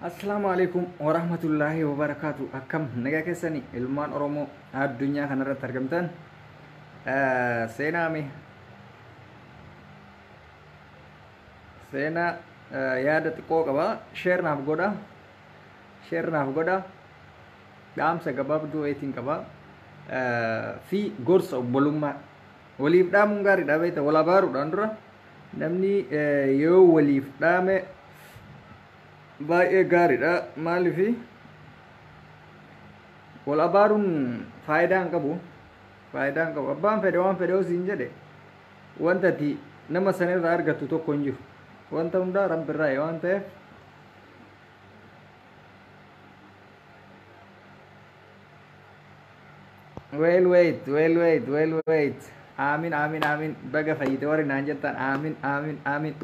Assalaamu alaikum warahmatullaahi wabarakaatu. Akkam nagaa keessanii ilmaan Oromoo addunyaa kanarratti argamtan, seenaa mee seenaa yaada xiqqoo qaba. Share naaf godha. Share naaf godha. Dhaamsa gabaabduu wayitiin qaba. Fi gorsa obbolummaa. Waliif dhaamuun gaariidha beekta, wal abaaruudhaan dura namni yoo waliif dhaame baay'ee gaariidha. Maaliif wal abaaruun faayidaa hin qabu. Faayidaa hin qabu. Abbaan fedhe waan fedhe yoo siin jedhe, wanta ati nama sanirraa argattu tokko hin jiru. Wanta hundaa Rabbi irraa waan ta'eef. Well wait, well wait, well wait. Aamin, aamin, aamin. Baga fayyite warri naan jettan, aamin, aamin, aamin.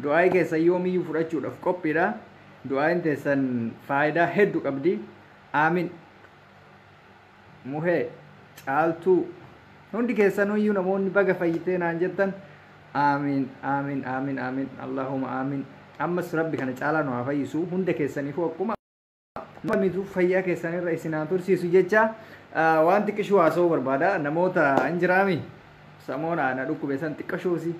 Du'aa keessan yoomiyyuu fudhachuudhaaf qophiidha. Du'aan teessan faayidaa hedduu qabdi. Aamin. Muhee, Caaltuu, hundi keessanuyyuu namoonni baga fayyitee naan jettan, aamin, aamin, aamin, aamin. Allahumma aamin. Ammas Rabbi kana caalaa nu haa fayyisu. Hunda keessaniifuu akkuma kamiituu fayyaa keessanirra isin haa tursiisu jecha waan xiqqishuu haasa'uu barbaada. Namoota hin jiraami samoona na dhukkube san xiqqashuusi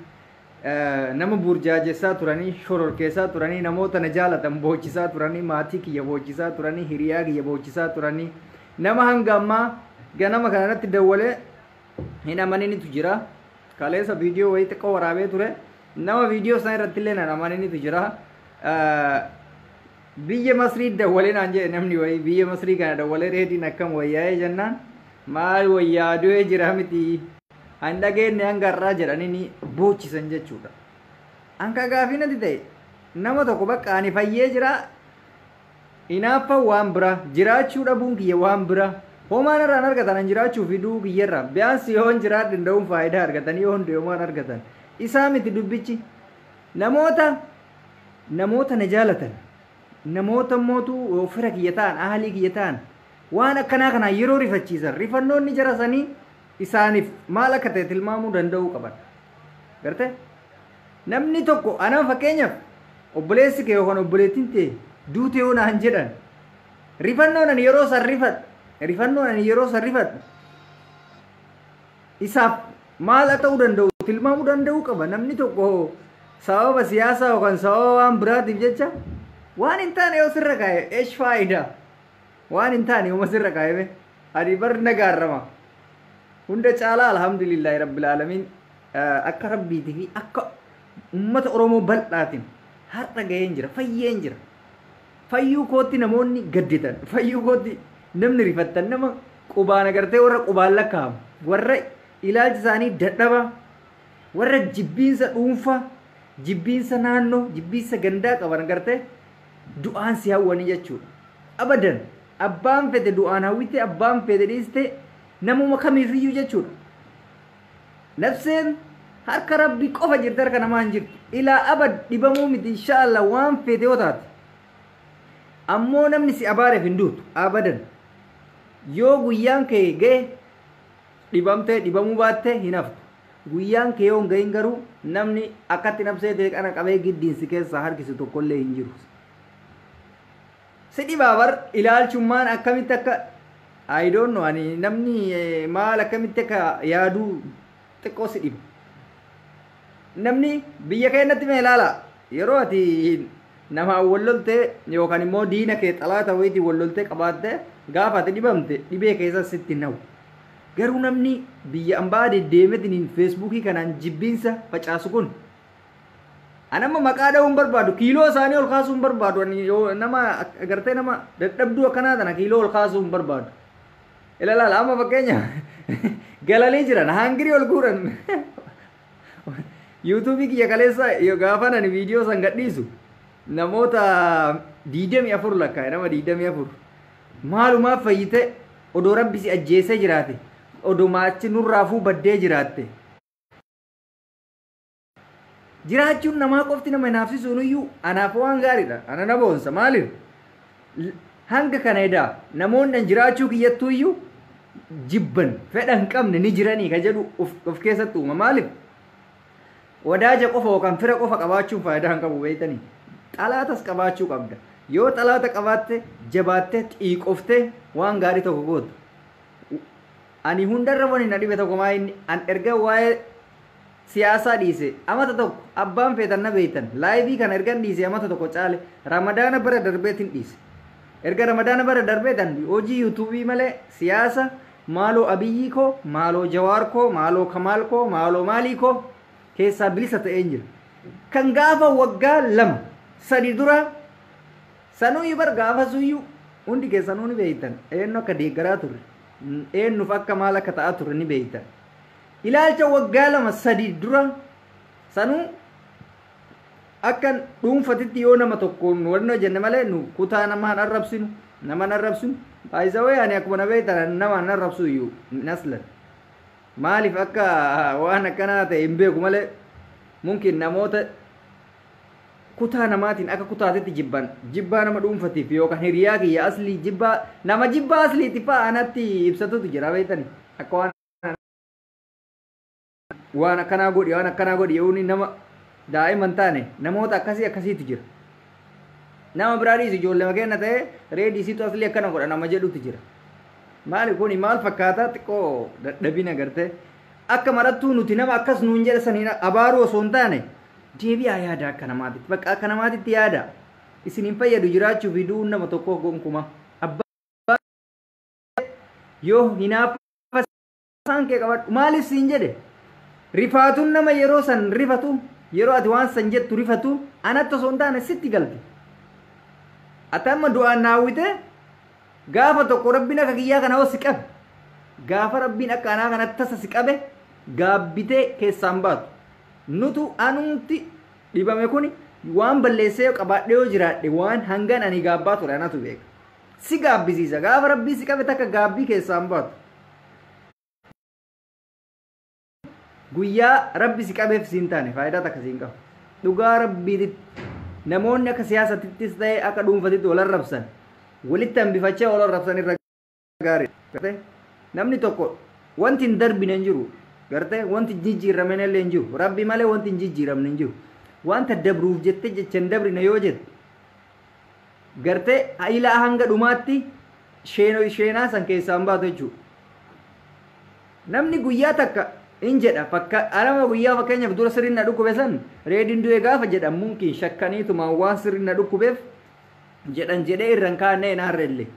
nama burjaajessaa turanii, shororkeessaa turanii, namoota na jaalatan boochisaa turanii, maatii kiyya boochisaa turanii, hiriyaa kiyya boochisaa turanii, nama hanga ammaa ganama kana natti dawwalee hin amaninitu jira. Kaleessa viidiyoo wayii xiqqoo waraabee ture. Nama viidiyoo sana irratti illee nan amaninitu jira. Biyya Masrii dawwalee naan jedhe namni wayii, biyya Masrii kana dawwalee reediin akkam wayyaa'ee jennaan, maal wayyaa, du'ee jira miti, han dhageenye hanga har'aa jedhanii ni boochisan jechuudha. Anka gaafii natti ta'e, nama tokko bakka ani fayyee jira, inaaffan waan bira, jiraachuu dhabuun kiyya waan bira, homaan irraan argatan an jiraachuu fi du'uu kiyyarraa bi'aansi yoon jiraadhe danda'uun faayidaa argatanii yoo hundi homaan argatan isaa miti dubbichi. Namoota na jaalatan, namoota mootu fira kiyya ta'an, ahalii kiyya ta'an, waan akkanaa kanaan yeroo rifachiisan, rifannoonni jara sanii isaaniif maal akka ta'e tilmaamuu danda'uu qaban. Gartee? Namni tokko anaan fakkeenyaaf obboleessi kee yookaan obboleettiin ta'e duute yoo naan jedhan, rifannoon ani yeroo san rifadhu, rifannoon ani yeroo san rifadhu isaaf maal akka ta'uu danda'u tilmaamuu danda'uu qaba. Namni tokko sababa siyaasaa yookaan sababa waan biraatiif jecha waan hin taane yoo sirra kaa'e, eesh faayidaa? Waan hin taane yooma sirra kaa'e, ani bar nagaarrama. Hunda caalaa alhamdulillahi rabbil aalamiin, akka Rabbiitii fi akka ummata Oromoo bal'aatiin har'a gaheen jira, fayyeen jira. Fayyuu kootti namoonni gadditan, fayyuu kootti namni rifattan, nama qubaan agartee, warra qubaan lakkaa'amu, warra ilaalchi isaanii dadhaba, warra jibbiinsa dhuunfaa, jibbiinsa naannoo, jibbiinsa gandaa qaban agartee du'aan si hawwanii jechuudha. Abadan abbaan fedhe du'aan hawwite, abbaan fedhe dhiiste, namuma kamiifiyyuu jechuudha. Nafseen harka Rabbi qofa jirti, harka namaa hin jirtu. Ilaa abad dhibamuu miti, inshaallah, waan feete yoo taate. Ammoo namni si abaareef hin duutu abadan. Yoo guyyaan kee ga'e dhibamtee dhibamuu baatte hin haftu. Guyyaan kee yoo hin gahin garuu namni akkatti nafsee ta'e kana qabee giddiin si keessaa harkisu tokkollee hin jiru. Si dhibaa bar ilaalchummaan akkamitti akka, I don't know, ani namni maal akkamitti akka yaaduu xiqqoo si dhiba. Namni biyya keenyatti mee ilaala, yeroo ati namaan wal loltee yookaan immoo diina kee xalaata wayiitiin wal loltee qabaatte, gaafa ati dhibamte dhibee keessa sitti nawu. Garuu namni biyya ambaa deddeemetiin Feesbuukii kanaan jibbiinsa facaasu kun, ani amma maqaa dha'uu hin barbaadu, kiiloo isaanii ol kaasuu hin barbaadu, ani nama agartee nama dadhabduu akkanaa tana kiiloo ol kaasuu hin barbaadu. Ilaalaala, amma fakkeenya galanii jiran haangirii ol guuran. Yuutuubii kiyya kaleessa gaafa ani viidiyoo san gadhiisu namoota 24 lakkaa'e, nama 24. Maalumaaf fayyite? Odoo Rabbi si ajjeesee jiraate, odoo maachi nurraafuu baddee jiraatte. Jiraachuun namaa qofti nama hinaafsisuun iyyuu anaaf waan gaariidha. Ana na boonsa. Maaliif? Hanga kana edaa namoonni an jiraachuu kiyyattuu iyyuu jibban, fedha hin qabne ni jiranii ka jedhu of keessatti uuma. Maaliif? Wadaaja qofa yookaan fira qofa qabaachuun faayidaa hin qabu, beektanii. Xalaatas qabaachuu qabda. Yoo xalaata qabaatte jabaattee xiiqoftee waan gaarii tokko goota. Ani hundarra wani na dhibe tokko maa inni an erga waa'ee siyaasaa dhiise amata tokko abbaan feetan na beeytan laayivii kana ergan dhiise amata tokko caale Ramadaana bara darbeetiin dhiise. Erga Ramadaana bara darbeetan hojii yuutuubii malee siyaasa maaloo Abiyyii koo, maaloo Jawaar koo, maaloo Kamaal koo, maaloo maalii koo keessaa bilisa ta'een jira. Kan gaafa waggaa 2-3 dura sanuyyuu bar gaafa suyyuu hundi keessanuu ni beeytan eenyu akka deeggaraa turre, eenyuuf akka maal akka ta'aa turre ni beeytan. Ilaalcha waggaa 2-3 dura sanuu akka dhuunfatitti yoo nama tokkoon wanni hojjenne malee nu kutaa nama hin arrabsinu, nama hin arrabsinu. Baay'isawee ani akkuma na beektan nama hin arrabsu iyyuu naslan. Maaliif akka waan akkanaa ta'e hin beeku malee mungkin namoota kutaa namaatiin akka kutaatitti jibban jibbaa nama dhuunfatiif yookaan hiriyaa kiyya aslii jibbaa nama jibbaa asliitti fa'a anatti ibsatutu jira beektani. Akka waan akkanaa godhi waan akkanaa godhi yoo nama daa'ima hin taane namoota akkasii akkasiitu jira. Nama biraa dhiisu ijoollee makeenya ta'ee reedii isiitu aslii akkana godha nama jedhutu jira. Maali kuni maal fakkaataa xiqqoo dadhabina gartee akka marattuu nuti nama akkas nuun jedha saniin abaaruu osoo hin taane deebi'aa yaada akka namaatitti bakka akka namaatitti yaada isin hin fayyadu jiraachuu fi du'uun nama tokkoo gonkumaa. Abbaa yoo hinaafa isaan kee qabadhu maaliif siin jedhe rifaatuun nama yeroo san rifatu yeroo ati waan san jettu rifatu anatti osoo hin taane sitti galti. Ati amma du'aan naawwite gaafa tokko rabbiin akka kiyyaa kana hoo si qabe gaafa rabbiin akka anaa kanatti tasa si qabe gaabbitee keessaan baatu. Nutu anumti dhibame kuni waan balleessee qabaadhee yoo jiraadhe waan hangan ani gaabbaa ture anatu beeka. Si gaabbisiisa gaafa rabbii si qabe takka gaabbii keessaan baatu. Guyyaa rabbi si qabeef siin taane faayidaa takka siin qabu. Dhugaa rabbiititti namoonni akka siyaasatittis ta'e akka dhuunfatitti wal arrabsan walitti hambifachaa wal arrabsan irra gaarii. Namni tokko wanti hin darbine hin jiru. Gartee wanti jijjiiramne illee hin jiru. Rabbi malee wanti hin jijjiiramne hin jiru. Wanta dabruuf jettee jecha hin dabrine yoo jette gartee ilaa hanga dhumaatti sheenaa san keessaan baatu jechuudha. Namni guyyaa takka in jedha fakka anama guyyaa fakkeenyaaf dura sirriin na dhukkube san reediin du'e gaafa jedhan mungkin shakkaniitumaan waan sirriin na dhukkubeef jedhan jedhee irra hin kaa'anne hin aarre illee.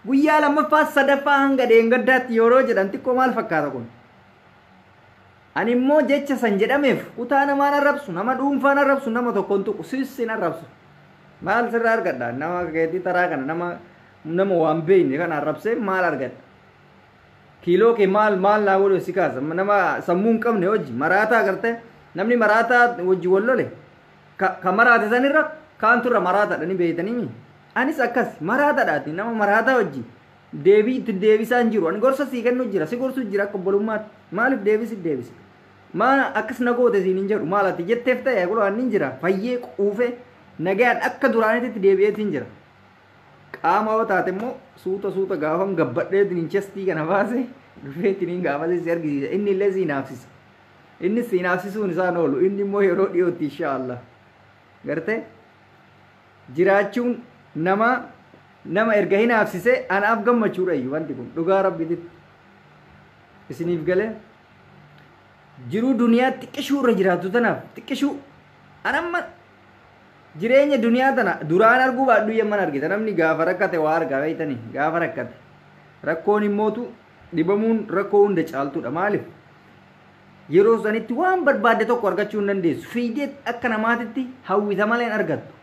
Guyyaa lammaffaa sadaffaa hanga dheengaddaatti yeroo jedhan xiqqoo maal fakkaata kun? Ani immoo jecha san jedhameef kutaa namaan arrabsu, nama dhuunfaan arrabsu, nama tokkoon tuqu, sissin arrabsu. Maal sirraa argadha? Nama keetii taraa kana nama waan beekne kana arrabsee maal argadha? Kiiloo kee maal maal naa godhu si kaasa. Nama sammuu hin qabne hojii maraataa agartee namni maraataa hojii wal lole ka maraate sanirra kaanturra maraataadha ni beeytanii. Anis akkas maraataadhaati nama maraataa hojii deebii itti deebisaa hin jiru. Ani gorsa sii kennu jira si gorsu jira akka obbolummaatti maaliif deebisi deebisi. Maal akkas na goote siin hin jedhu maal ati jetteef ta'e kun waan hin jira fayyee quufee nagaan akka duraanitti deebi'eetiin jira. Qaama yoo taate immoo suuta suuta gaafam gabbadheetiin hin chestii kana baase dhufeetiin hin gaafate si argisiisa inni illee si naafsisa. Inni si naafsisuun isaan oolu inni immoo yeroo dhiyootti inshaallah. Gartee jiraachuun nama erga hin naafsise anaaf gammachuudha iyyuu wanti kun dhugaa rabbiititti. Isiniif galee jiruu duniyaa xiqqishuu irra jiraattu tanaaf xiqqishuu anamma jireenya duniyaa tana duraan arguu baadhu yemman argita namni gaafa rakkate waa argaa beeytanii gaafa rakkate rakkoon immootu dhibamuun rakkoo hunda caaltuudha maaliif yeroo sanitti waan barbaadde tokko argachuu hin dandeessu fiidee akka namaatitti hawwita malee hin argattu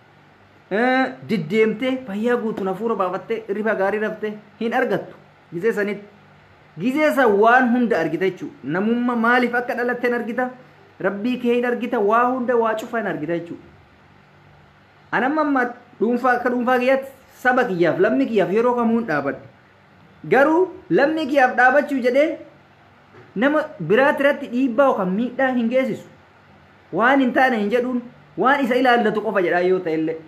diddeemtee fayyaa guutuun hafuura baafattee rifa gaarii raftee hin argattu gizee sanitti gizee san waan hunda argita jechuudha namummaa maaliif akka dhalatte hin argita rabbii kee hin argita waa hunda waa cufa hin argita jechuudha. Anamma amma dhuunfaa akka dhuunfaa kiyyaatti saba kiyyaaf lammii kiyyaaf yeroo kamuu hin dhaabadhu. Garuu lammii kiyyaaf dhaabachuu jedhee nama biraatti irratti dhiibbaa yookaan miidhaa hin geessisu. Waan hin taane hin jedhuun waan isa ilaallatu qofa jedhaa yoo ta'e illee.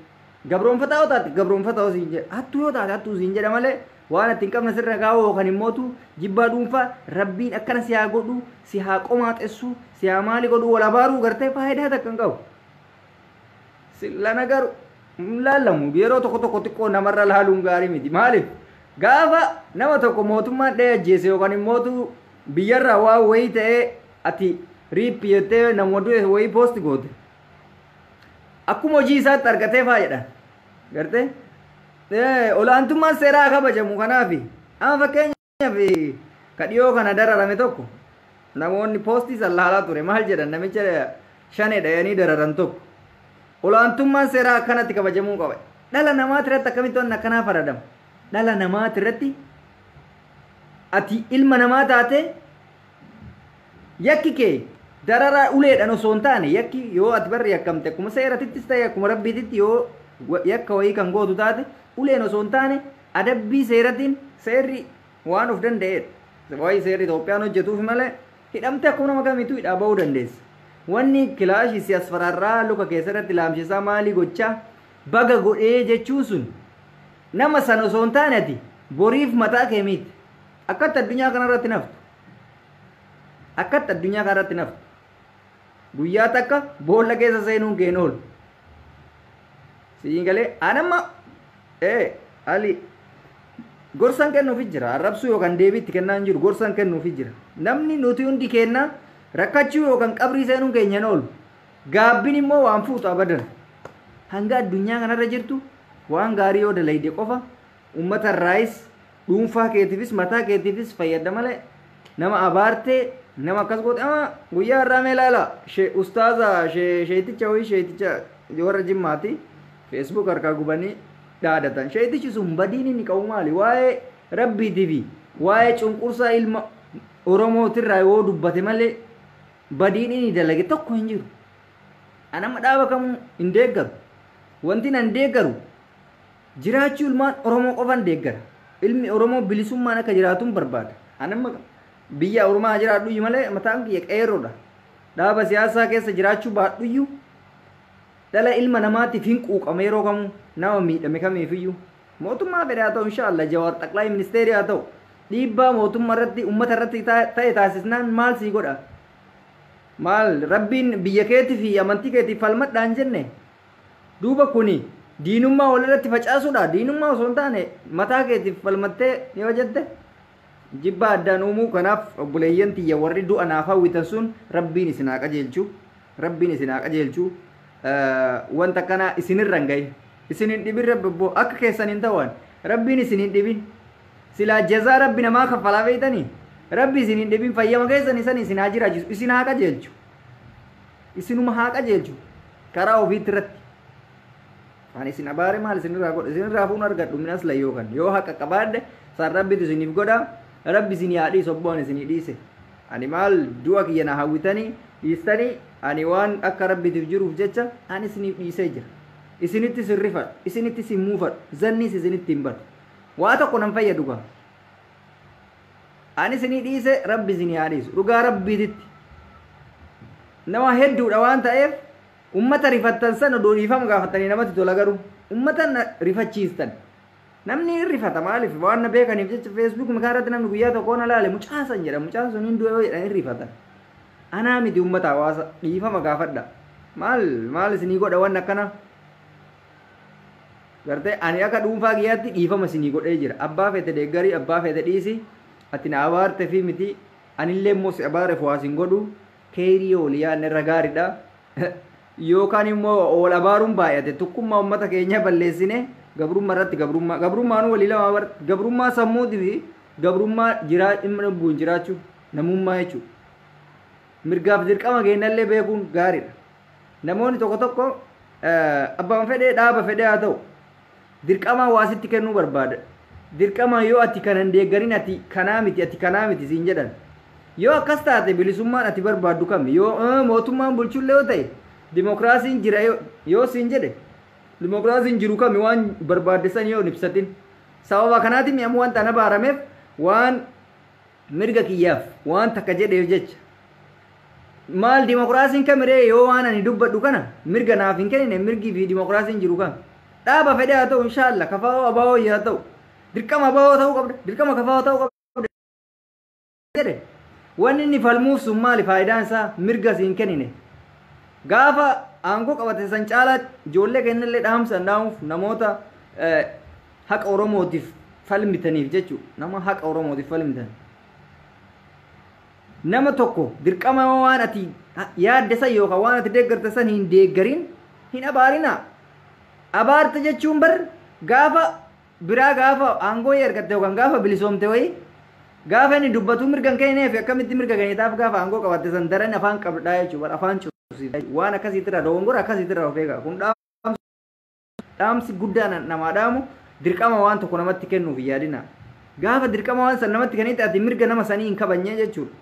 Gabroonfataa yoo taate gabroonfataa yoo siin jedha hattuu yoo taate hattuu siin jedha malee waan ati hin qabne sirra kaa'u yookaan immootu jibbaa dhuunfaa rabbiin akkana si haa godhu si haa qomaaxessu si haa maali godhu wal abaaruu gartee faayidaa takka hin qabu. Lana garuu Laallamu yeroo tokko tokko xiqqoo namarra laaluun gaarii miti. Maaliif gaafa nama tokko mootummaan dhahee ajjeese yookaan immoo biyyarraa waa wayii ta'ee ati RIP jettee nama du'e wayii post goote, akkuma hojii isaatti argatee faa jedhan. Gartee olaantummaan seeraa kabajamu. Kanaafi amma fakkeenyaaf ka dhiyoo kana dararame tokko, namoonni poostii san laalaa ture, maal jedhan? Namicha shanee dhayanii dararan tokko, olaantummaan seeraa akkanatti kabajamuu qaba. Dhala namaati irratti akkamitti waan akkanaa faradama? Dhala namaati irratti, ati ilma namaa taate, yakki kee dararaa uleedhaan osoo hin taane, yakki yoo ati barri yakkamte, akkuma seeratittis ta'e akkuma rabbiititti, yoo yakka wayii kan gootu taate, uleen osoo hin taane adabbii seeratiin, seerri waan of danda'eedha. Waa'ee seerri Itoophiyaan hojjetuuf malee hidhamte akkuma nama kamiituu hidhaa bahuu dandeessa. Wanni kilaashii si asfararraa luka keessatti laamsisaa maalii gochaa baga godhee jechuun sun nama sana osoo hin taane ati boriif mataa kee miiti. Akkatti addunyaa kanarratti naftu. Akkatti addunyaa kanarratti naftu. Guyyaa takka boolla keessa seenuun keen oolu. Siin galee anamma ali gorsan kennuufi jira. Arrabsuu yookaan deebii itti kennaa hin jiru, gorsan kennuufi jira. Namni nuti hundi kennaa rakkachuu yookaan qabrii seenuun keenya hin oolu. Gaabbiin immoo waan fuutu abadan. Hanga addunyaa kanarra jirtu waan gaarii yoo dalayde qofa uummata irraayis, dhuunfaa keetiifis, mataa keetiifis fayyada malee, nama abaartee, nama akkas goote. Ama guyyaa irraa mee ilaala, ustaaza sheeticha wayii, sheeticha warra Jimmaati, Facebook harkaa gubanii dhaadatan. Sheetichi sun badiin inni qabu maali? Waa'ee rabbiitii fi waa'ee cunqursaa ilma Oromootirraa yoo dubbate malee badiin inni dalage tokko hin jiru. Anama dhaaba kamuu hin deeggaru. Wanti nan deeggaru jiraachuu ilmaan Oromoo qofan deeggara. Ilmi Oromoo bilisummaan akka jiraatuun barbaada. Anama biyya Oromaa jiraadhu malee mataan kiyya qeerroodha. Dhaaba siyaasaa keessa jiraachuu baadhuyyuu dhala ilma namaatiif hin quuqame. Yeroo kamuu nama miidhame kamiifiyyuu, mootummaa fedhe haa ta'u, inshaallah Jawaar xaqlaayi ministeerii haa ta'u, dhiibbaa mootummaa irratti, uummata irratti ta'e taasisnaan maal sii godha? Maal rabbiin biyya keetii fi amantii keetiif falmadhaan jenne? Duuba kuni diinummaa walirratti facaasuudha. Diinummaa osoo hin taane mataa keetiif falmattee yoo jette jibba addaan uumuu. Kanaaf obboleeyyan tiyya, warri du'a naaf hawwitan sun, rabbiin isin haa qajeelchu, rabbiin isin haa qajeelchu. Wanta kana isinirra hin gahin, isin hin dhibin. Rabbi obbo akka keessan hin ta'an, rabbiin isin hin dhibin. Silaa jazaa rabbi namaa kaffalaa beeytanii. Rabbi isin hin dhibin, fayyama keessan isan isin haa jiraachisu, isin haa qajeelchu, isinuma haa qajeelchu karaa ofiitti irratti. Ani isin abaare maal isinirraa godha? Isinirraa fuun argadhu minas la yookaan yoo haqa qabaadhe san rabbitu isiniif godha. Rabbi isinii haa dhiisu, obboon isinii dhiise. Ani maal, du'a kiyya na hawwitanii dhiistanii, ani waan akka rabbitiif jiruuf jecha ani isiniif dhiisee jira. Isinitti sin rifadhu, isinitti sin muufadhu, zannis isinitti hin badu. Waa tokko nan fayyadu gaa. Ani isinii dhiise, rabbi isinii haa dhiisu. Dhugaa rabbiititti. Nama hedduudha waan ta'eef ummata rifattan sana odoo dhiifama gaafatanii namatti tola, garuu ummata na rifachiistan. Namni hin rifata. Maaliif? Waan na beekaniif jecha Facebook makaa irratti namni guyyaa tokko na laale mucaa san jedha, mucaan sun hin du'e yoo jedhan hin rifatan. Anaa miti, ummata hawaasa dhiifama gaafadha. Maal maal isinii godha waan akkana? Gartee ani akka dhuunfaa kiyyaatti dhiifama isinii godhee jira. Abbaa feete deeggarii, abbaa feete dhiisi. Ati na abaarte fi miti. Anillee immoo si abaareef waa sin godhu. Keerii olii yaadne irra gaariidha. Yookaan immoo wal abaaruun baay'ate, tokkummaa uummata keenyaa balleessine, gabrummaa irratti gabrummaa, gabrummaanuu walii lama bar, gabrummaa sammuutii fi gabrummaa jiraa dhimma lubbuun jiraachuu namummaa jechuudha. Mirgaaf dirqama keenyallee beekuun gaariidha. Namoonni tokko tokko abbaan fedhee, dhaaba fedhee haa ta'u, dirqama waasitti kennuu barbaada. Dirqama yoo ati kana hin deeggarin ati kanaa miti, ati kanaa miti siin jedhan. Yoo akkas taate bilisummaan ati barbaaddu kami? Yoo mootummaan bulchullee yoo ta'e, dimokiraasiin jira yoo siin jedhe, dimokiraasiin jiru kami waan barbaadde san yoo hin ibsatin? Sababa kanaatiin mi'amu wanta ana baarameef waan mirga kiyyaaf waan takka jedheef jecha. Maal dimokiraasiin kamiree yoo waan ani dubbadhu kana mirga naaf hin kennine? Mirgii fi dimokiraasiin jiru kam? Dhaaba fedhe haa ta'u, inshaallah kafaa'oo abaa'oo haa ta'u, dirqama abaa'oo ta'uu qabda, dirqama kafaa'oo ta'uu qabda jedhe. Wanni inni falmuuf sun maali faayidaan isaa mirga siin kennine? Gaafa aangoo qabate san caalaa ijoollee kennallee dhaamsa dhaamuuf namoota haqa Oromootiif falmitaniif jechuudha. Nama haqa Oromootiif falmitan. Nama tokko dirqama waan ati yaadde san yookaan waan ati deeggarte san hin deeggarin hin abaarinaa. Abaarte jechuun bar gaafa biraa gaafa aangoo argatte yookaan gaafa bilisoomte wayii gaafa inni dubbatu mirga hin kenneef akkamitti mirga kennitaaf gaafa aangoo qabatte san daran afaan qabdhaa jechuudha. Afaan cuusiif waan akkasiitirraa dogongora akkasiitirraa of eegaa. Kun dhaamsi guddaa namaa dhaamu dirqama waan tokko namatti kennuuf yaadina. Gaafa dirqama waan san namatti kennite ati mirga nama sanii hin kabajne jechuudha.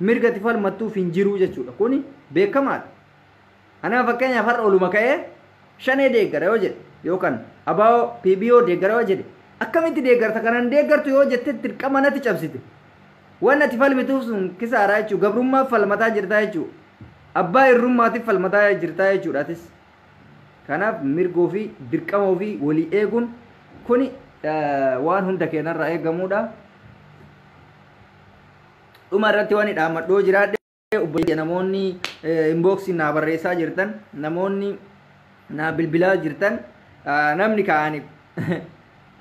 Mirga ati falmattuuf hin jiru jechuudha. Kuni beekamaadha. Anaa fakkeenyaaf har'a oluma ka'ee shanee deeggara yoo jedhe yookaan abaa'oo PBO deeggara yoo jedhe akkamitti deeggarta kanan deeggartu yoo jette dirqama natti cabsite. Waan ati falmituuf sun kisaaraa jechuudha. Gabrummaaf falmataa jirtaa jechuudha. Abbaa irrummaatiif falmataa jirtaa jechuudha atis. Kanaaf mirga ofii dirqama ofii walii eeguun kuni waan hunda keenyarraa eegamudha. Dhuma irratti waan dhaammadhoo jiraadhe obboleeyyan namoonni inboxii naa barreessaa jirtan namoonni naa bilbilaa jirtan namni kaa'anii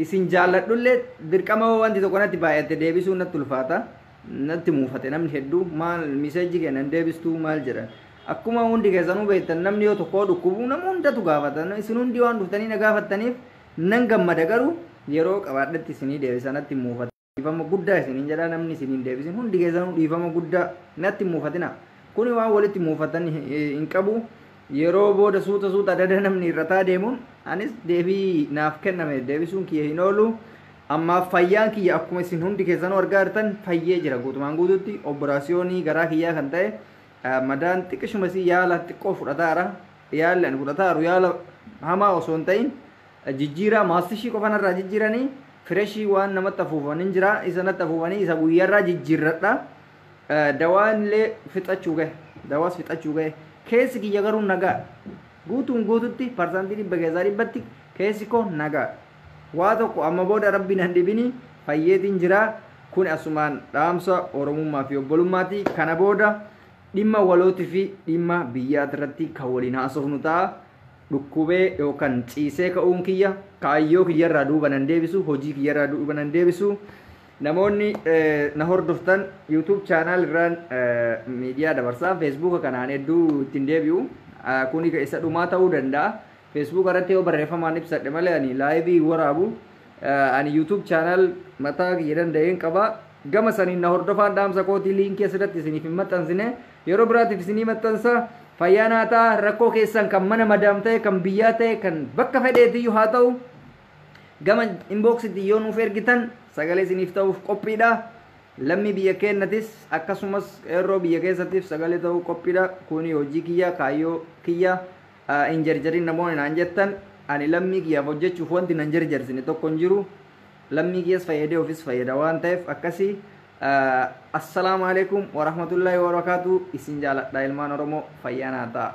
isin jaalladhullee dirqama wanti tokko natti baay'ate deebisuu natti ulfaata natti muufate namni hedduu maal miseejji kennan deebistuu maal jedhan akkuma hundi keessanuu beektan namni yoo tokko dhukkubu nama hundatu gaafata isin hundi waan dhuftanii na gaafattaniif nan gammada garuu yeroo qabaadhatti isinii deebisa natti muufate. Dhiifama guddaa isiniin jedha namni isiniin deebisin hundi keessanuu dhiifama guddaa natti muufatina. Kuni waan walitti muufatan hin qabu. Yeroo booda suuta suuta adada namni irrataa deemuun anis deebii naaf kenname deebisuun kiyya hin oolu. Ammaaf fayyaan kiyya akkuma isin hundi keessanuu argaa jirtan fayyee jira guutumaan guututti obbolaasiyoonii garaa kiyyaa kan ta'e madaan xiqqishuma isii yaala xiqqoo fudhataara. Yaalli ani fudhataaru yaala hamaa osoo hin ta'in jijjiiraa maastishii qofanarraa jijjiiranii fireshii waan namatti afuufanii jira isa natti afuufanii isa guyyaarraa jijjiirradha. Dawaan illee fixachuu gahe dawaas fixachuu gahe keessi kiyya garuu nagaa guutuun guututti 100% keessi koo nagaa waa tokko amma booda rabbiin hin dhibini fayyeetiin jira. Kun asumaan dhaamsa Oromummaa fi obbolummaati. Kana booda dhimma walootii fi dhimma biyyaa irratti kan waliin haasofnu ta'a. Dhukkubee yookaan ciisee ka'uun kiyya kaayyoo kiyyarraa duuba nan deebisu hojii kiyyarraa duuba nan deebisu. Namoonni na hordoftan YouTube channel irraan miidiyaa dabarsaa Facebook kanaan hedduu ittiin deebi'u. Kuni isa dhumaa ta'uu danda'a. Facebook irratti yoo barreeffamaan ibsadhe malee ani laayivii waraabu. Ani YouTube channel mataa kiyya danda'een qaba. Gama saniin na hordofaan dhaamsa kootii liinkii asirratti isiniif hin maxxansine yeroo biraatiif isinii maxxansa. Fayyaa naa ta'a. Rakkoo keessan kan mana madaam ta'e kan biyyaa ta'e kan bakka fedheetiyyuu haa ta'u gama inboxitti yoo nuuf ergitan sagalee isiniif ta'uuf qophiidha. Lammii biyya keenyatis akkasumas qeerroo biyya keessattiif sagalee ta'uu qophiidha. Kuni hojii kiyya kaayyoo kiyya hin jarjarin namoonni naan jettan ani lammii kiyyaaf hojjechuuf wanti nan jarjarsine tokko hin jiru. Lammii kiyyas fayyadee ofis fayyada waan ta'eef akkasii. Assalaamu alaikum warahmatullahi wabarakatuh. Isin jaaladha ilmaan Oromoo fayyaa naa ta'a.